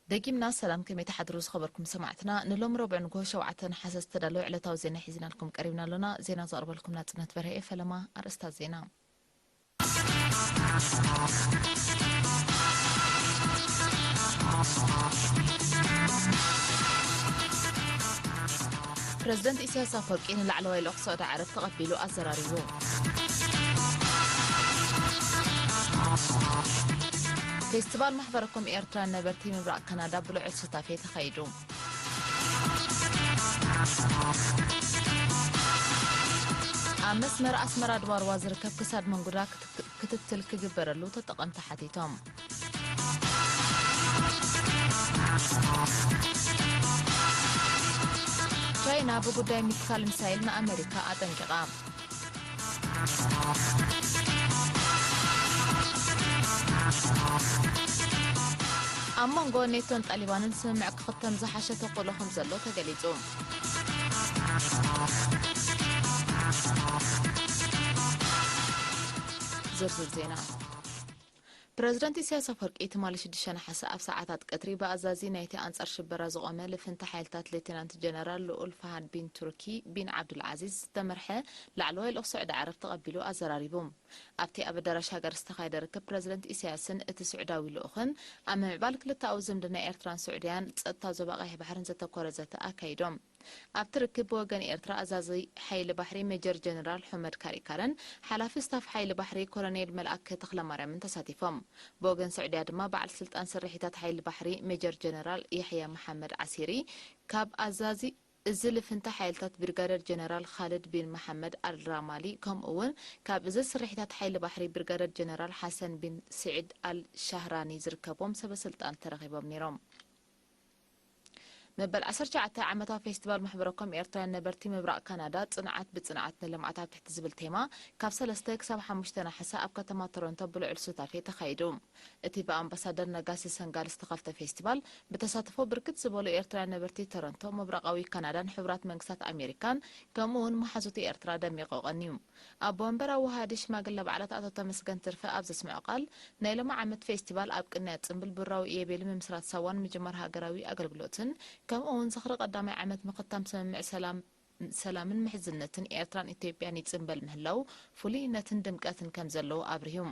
ደጊምና ሰላም፣ ከመይ ትሓድሩ ዝኸበርኩም ሰማዕትና? ንሎሚ ረቡዕ ንግሆ ሸውዓተ ነሓሰ ዝተዳለወ ዕለታዊ ዜና ሒዝናልኩም ቀሪብና ኣሎና። ዜና ዘቕርበልኩም ናጽነት በርሀ እየ። ፈለማ ኣርእስታት ዜና። ፕረዚደንት ኢሳያስ ኣፈወርቂ ንላዕለዋይ ልኡኽ ስዑዲ ዓረብ ተቐቢሉ ኣዘራሪቡ። ፌስቲቫል ማሕበረኮም ኤርትራን ነበርቲ ምብራቕ ካናዳ ብልዑል ሱታፌ ተኻይዱ። ኣብ መስመር ኣስመራ ድባርዋ ዝርከብ ክሳድ መንጉዳ ክት-፣ ክትትል ክግበረሉ ተጠቐምቲ ሓቲቶም። ቻይና ብጉዳይ ምትካል ሚሳይል ንኣመሪካ ኣጠንቂቓ። ኣብ መንጎ ኔቶን ጣሊባንን ስምምዕ ክኽተም ዝሓሸ ተኽእሎ ከም ዘሎ ተገሊጹ። ዝርዝር ዜና። ፕረዚደንት ኢሳያስ ኣፈወርቂ ትማሊ ሽዱሽተ ነሓሰ ኣብ ሰዓታት ቀትሪ ብኣዛዚ ናይቲ ኣንጻር ሽበራ ዝቖመ ልፍንቲ ሓይልታት ሌተናንት ጀነራል ልኡል ፋሃድ ቢን ቱርኪ ቢን ዓብዱልዓዚዝ ዝተመርሐ ላዕለዋይ ልኡኽ ስዑዲ ዓረብ ተቐቢሉ ኣዘራሪቡ። ኣብቲ ኣብ ኣዳራሽ ሃገር ዝተኻየደ ርክብ ፕረዚደንት ኢሳያስን እቲ ስዑዳዊ ልኡኽን ኣብ ምምዕባል ክልተኣዊ ዝምድና ኤርትራን ስዑድያን ጸጥታዊ ዞባ ቀይሕ ባሕርን ዘተኮረ ዘተ ኣካይዶም። ኣብቲ ርክብ ብወገን ኤርትራ ኣዛዚ ሓይሊ ባሕሪ ሜጀር ጀነራል ሑመድ ካሪካረን ሓላፊ ስታፍ ሓይሊ ባሕሪ ኮሎኔል መልኣከ ተኽለማርያምን ተሳቲፎም። ብወገን ስዑድያ ድማ በዓል ስልጣን ስርሒታት ሓይሊ ባሕሪ ሜጀር ጀነራል ያሕያ መሓመድ ዓሲሪ ካብ ኣዛዚ እዚ ልፍንታ ሓይልታት ብሪጋደር ጀነራል ኻልድ ቢን መሓመድ ኣልራማሊ ከምኡ እውን ካብ እዚ ስርሒታት ሓይሊ ባሕሪ ብሪጋደር ጀነራል ሓሰን ቢን ስዒድ ኣል ሻህራኒ ዝርከቦም ሰበ ስልጣን ተረኺቦም ነይሮም። መበል ዓሰርተ ትሽዓተ ዓመታዊ ፌስቲቫል ማሕበረኮም ኤርትራውያን ነበርቲ ምብራቕ ካናዳ፣ ጽንዓት ብጽንዓት ንልምዓት ኣብ ትሕቲ ዝብል ቴማ፣ ካብ ሰለስተ ክሳብ ሓሙሽተ ነሓሰ ኣብ ከተማ ቶሮንቶ ብልዑል ሱታፌ ተኻይዱ። እቲ ብኣምባሳደር ነጋሲ ሰንጋል ዝተኸፍተ ፌስቲቫል፣ ብተሳትፎ ብርክት ዝበሉ ኤርትራውያን ነበርቲ ቶሮንቶ፣ ምብራቓዊ ካናዳን ሕቡራት መንግስታት ኣሜሪካን፣ ከምኡ እውን መሓዙት ኤርትራ ደሚቑ ቀንዩ። ኣቦ ወንበር ኣወሃዲ ሽማግለ በዓላት ኣቶ ተመስገን ትርፈ ኣብ ዘስምዖ ቃል፣ ናይ ሎሚ ዓመት ፌስቲቫል ኣብ ቅንያት ጽምብል ብራዊ ኢዮቤልዩ ምምስራት ሳዋን ምጅማር ሃገራዊ ኣገልግሎትን፣ ከምኡ እውን ዝኽሪ ቀዳማይ ዓመት ምኽታም ስምምዕ ሰላም፣ ሰላምን ምሕዝነትን ኤርትራን ኢትዮጵያን ይጽምበል ምህላው ፍሉይነትን ድምቀትን ከም ዘለዎ ኣብሪሁ።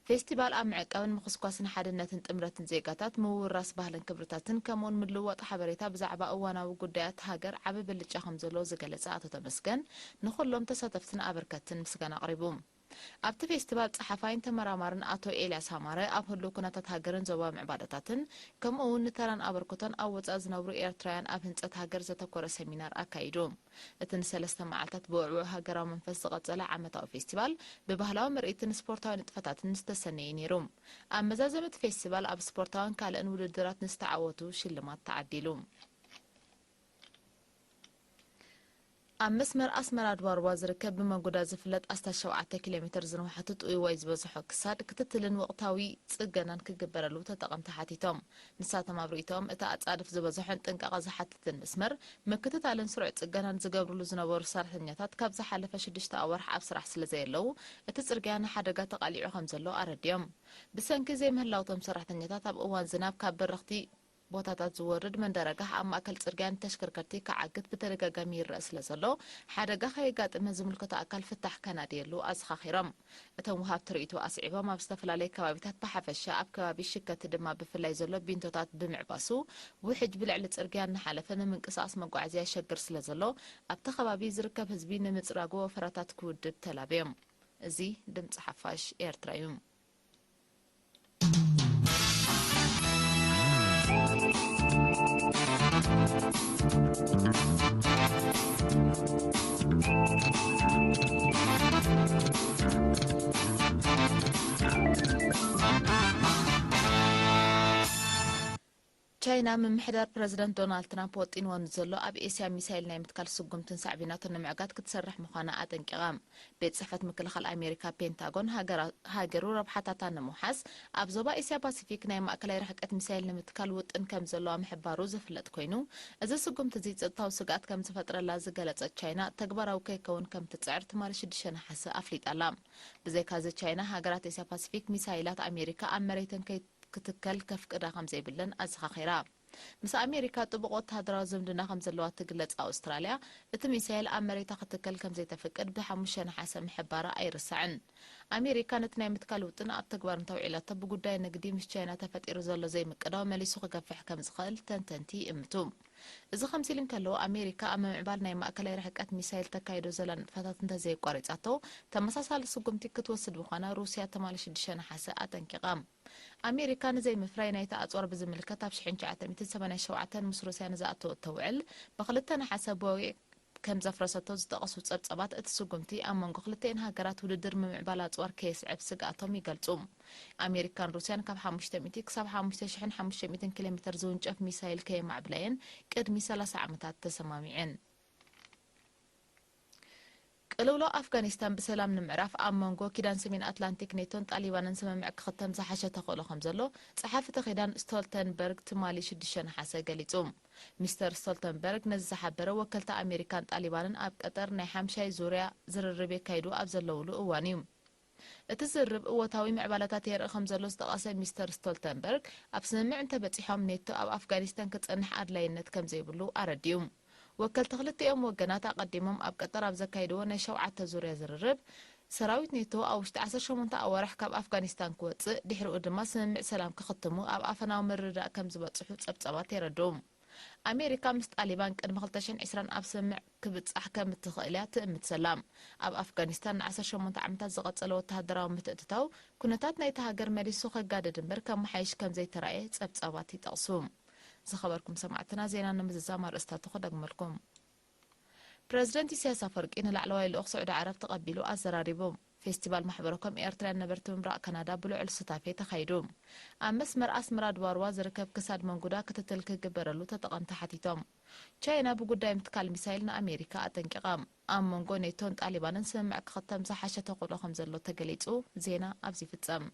ፌስቲቫል ኣብ ምዕቃብን ምኹስኳስን ሓድነትን ጥምረትን ዜጋታት፣ ምውራስ ባህልን ክብርታትን፣ ከምኡውን ምልውዋጥ ሓበሬታ ብዛዕባ እዋናዊ ጉዳያት ሃገር ዓቢ ብልጫ ከም ዘለዎ ዝገለጸ ኣቶ ተመስገን፣ ንኹሎም ተሳተፍትን ኣበርከትትን ምስጋና ኣቕሪቡ። ኣብቲ ፌስቲቫል ጸሓፋይን ተመራማርን ኣቶ ኤልያስ ኣማረ ኣብ ህሉው ኩነታት ሃገርን ዞባዊ ምዕባለታትን፣ ከምኡ እውን ንተራን ኣበርክቶን ኣብ ወጻኢ ዝነብሩ ኤርትራውያን ኣብ ህንጸት ሃገር ዘተኮረ ሰሚናር ኣካይዱ። እቲ ንሰለስተ መዓልታት ብውዕዉዕ ሃገራዊ መንፈስ ዝቐጸለ ዓመታዊ ፌስቲቫል፣ ብባህላዊ ምርኢትን ስፖርታዊ ንጥፈታትን ዝተሰነየ ነይሩ። ኣብ መዛዘሚ እቲ ፌስቲቫል፣ ኣብ ስፖርታውን ካልእን ውድድራት ንዝተዓወቱ ሽልማት ተዓዲሉ። ኣብ መስመር ኣስመራ ድባርባ ዝርከብ ብመንጉዳ ዝፍለጥ ኣስታት ሸውዓተ ኪሎ ሜትር ዝነውሓቱ ጥውይዋይ ዝበዝሖ ክሳድ ክትትልን ወቕታዊ ጽገናን ክግበረሉ ተጠቐምቲ ሓቲቶም። ንሳቶም ኣብ ርእይቶኦም፣ እቲ ኣጻድፍ ዝበዝሖን ጥንቃቐ ዝሓትትን መስመር ምክትታልን ስሩዕ ጽገናን ዝገብርሉ ዝነበሩ ሰራሕተኛታት ካብ ዝሓለፈ ሽዱሽተ ኣዋርሕ ኣብ ስራሕ ስለ ዘየለዉ፣ እቲ ጽርግያ ንሓደጋ ተቓሊዑ ከም ዘሎ ኣረዲኦም። ብሰንኪ ዘይምህላው እቶም ሰራሕተኛታት ኣብ እዋን ዝናብ ካብ በረኽቲ ቦታታት ዝወርድ መንደረጋሕ ኣብ ማእከል ጽርግያ ንተሽከርከርቲ ክዓግት ብተደጋጋሚ ይረአ ስለ ዘሎ፣ ሓደጋ ከየጋጥመ ዝምልከቶ ኣካል ፍታሕ ከናድየሉ ኣዘኻኺሮም። እቶም ወሃብቲ ርእይቶ ኣስዒቦም፣ ኣብ ዝተፈላለዩ ከባቢታት ብሓፈሻ፣ ኣብ ከባቢ ሽከቲ ድማ ብፍላይ ዘሎ ቢንቶታት ብምዕባሱ፣ ውሕጅ ብልዕሊ ጽርግያ እናሓለፈ ንምንቅስቓስ መጓዓዝያ የሸግር ስለ ዘሎ፣ ኣብቲ ከባቢ ዝርከብ ህዝቢ ንምጽራጉ ወፈራታት ክውድብ ተላብዮም። እዚ ድምጺ ሓፋሽ ኤርትራ እዩ። ቻይና፣ ምምሕዳር ፕረዚደንት ዶናልድ ትራምፕ ወጢንዎ ንዘሎ ኣብ ኤስያ ሚሳይል ናይ ምትካል ስጉምትን ሳዕቤናቱን ንምዕጋት ክትሰርሕ ምዃና ኣጠንቂቓ። ቤት ጽሕፈት ምክልኻል ኣሜሪካ ፔንታጎን፣ ሃገራ-፣ ሃገሩ ረብሓታታ ንምውሓስ፣ ኣብ ዞባ ኤስያ ፓሲፊክ ናይ ማእከላይ ርሕቀት ሚሳይል ንምትካል ውጥን ከም ዘለዋ ምሕባሩ ዝፍለጥ ኮይኑ፣ እዚ ስጉምቲ እዚ ጸጥታዊ ስግኣት ከም ዝፈጥረላ ዝገለጸት ቻይና፣ ተግባራዊ ከይከውን ከም ትጽዕር ትማሊ ሽዱሽተ ነሓሰ ኣፍሊጣ ኣላ። ብዘይካዚ፣ ቻይና፣ ሃገራት ኤስያ ፓሲፊክ ሚሳይላት ኣሜሪካ ኣብ መሬተን ከይ-፣ ክትከል ከፍቅዳ ከም ዘይብለን ኣዘኻኺራ። ምስ ኣሜሪካ ጥቡቕ ወተሃደራዊ ዝምድና ከም ዘለዋ ትግለጽ ኣውስትራልያ፣ እቲ ሚሳይል ኣብ መሬታ ክትከል ከም ዘይተፍቅድ ብሓሙሽተ ነሓሰ ምሕባራ ኣይርሳዕን። ኣሜሪካ ነቲ ናይ ምትካል ውጥን ኣብ ተግባር እንተውዒላቶ፣ ብጉዳይ ንግዲ ምስ ቻይና ተፈጢሩ ዘሎ ዘይምቅዳው መሊሱ ክገፍሕ ከም ዝኽእል ተንተንቲ ይእምቱ። እዚ ከምዚ ኢሉ እንከሎ፣ ኣሜሪካ ኣብ ምምዕባል ናይ ማእከላይ ርሕቀት ሚሳይል ተካይዶ ዘላ ንጥፈታት እንተዘየቋሪጻቶ፣ ተመሳሳሊ ስጉምቲ ክትወስድ ምዃና ሩስያ ትማሊ ሽዱሽተ ነሓሰ ኣጠንቂቓ። ኣሜሪካ ንዘይምፍራይ ናይቲ ኣጽዋር ብዝምልከት ኣብ ሽሕን ትሽዓተ ሚእትን ሰማንያን ሸውዓተን ምስ ሩስያ ንዝኣተወቶ ውዕል ብክልተ ነሓሰ ቦዌ ከም ዘፍረሰቶ ዝጠቐሱ ጸብጸባት፣ እቲ ስጉምቲ ኣብ መንጎ ክልተኤን ሃገራት ውድድር ምምዕባል ኣጽዋር ከየስዕብ ስግኣቶም ይገልጹ። ኣሜሪካን ሩስያን ካብ ሓሙሽተ ሚእቲ ክሳብ ሓሙሽተ ሽሕን ሓሙሽተ ሚእትን ኪሎ ሜተር ዝውንጨፍ ሚሳይል ከየማዕብላ እየን ቅድሚ ሰላሳ ዓመታት ተሰማሚዐን። ቅልውላው ኣፍጋኒስታን ብሰላም ንምዕራፍ ኣብ መንጎ ኪዳን ሰሜን ኣትላንቲክ ኔቶን ጣሊባንን ስምምዕ ክኽተም ዝሓሸ ተኽእሎ ከም ዘሎ ጸሓፊ እቲ ኪዳን ስቶልተንበርግ ትማሊ ሽዱሽተ ነሓሰ ገሊጹ። ሚስተር ስቶልተንበርግ ነዚ ዝሓበረ፣ ወከልቲ ኣሜሪካን ጣሊባንን ኣብ ቀጠር ናይ ሓምሻይ ዙርያ ዝርርብ የካይዱ ኣብ ዘለውሉ እዋን እዩ። እቲ ዝርርብ እወታዊ ምዕባለታት የርኢ ከም ዘሎ ዝጠቐሰ ሚስተር ስቶልተንበርግ፣ ኣብ ስምምዕ እንተበጺሖም ኔቶ ኣብ ኣፍጋኒስታን ክጸንሕ ኣድላይነት ከም ዘይብሉ ኣረዲኡ። ወከልቲ ክልቲኦም ወገናት ኣቐዲሞም ኣብ ቀጠር ኣብ ዘካይድዎ ናይ ሸውዓተ ዙርያ ዝርርብ፣ ሰራዊት ኔቶ ኣብ ውሽጢ ዓሰርተ ሸሞንተ ኣዋርሕ ካብ ኣፍጋኒስታን ክወጽእ፣ ድሕሪኡ ድማ ስምምዕ ሰላም ክኽትሙ ኣብ ኣፈናዊ ምርድዳእ ከም ዝበጽሑ ጸብጻባት የረድኡ። ኣሜሪካ ምስ ጣሊባን ቅድሚ ክልተ ሽሕን ዕስራን ኣብ ስምምዕ ክብጻሕ ከም እትኽእል እያ ትእምት ዘላ። ኣብ ኣፍጋኒስታን ንዓሰርተ ሸሞንተ ዓመታት ዝቐጸለ ወተሃደራዊ ምትእትታው፣ ኩነታት ናይታ ሃገር መሊሱ ከጋድድ እምበር ከመሓይሽ ከም ዘይተራእየ ጸብጻባት ይጠቕሱ። ዝኸበርኩም ሰማዕትና፣ ዜና ንምዝዛም ኣርእስታቱ ክደግመልኩም። ፕረዚደንት ኢሳያስ ኣፈወርቂ ንላዕለዋይ ልኡኽ ስዑዲ ዓረብ ተቐቢሉ ኣዘራሪቡ። ፌስቲቫል ማሕበረኮም ኤርትራውያን ነበርቲ ምብራቕ ካናዳ ብልዑል ሱታፌ ተኻይዱ። ኣብ መስመር ኣስመራ ድዋርዋ ዝርከብ ክሳድ መንጉዳ ክትትል ክግበረሉ ተጠቐምቲ ሓቲቶም። ቻይና ብጉዳይ ምትካል ሚሳይል ንኣሜሪካ ኣጠንቂቓ። ኣብ መንጎ ኔቶን ጣሊባንን ስምምዕ ክኽተም ዝሓሸ ተኽእሎ ከም ዘሎ ተገሊጹ። ዜና ኣብዚ ይፍጸም።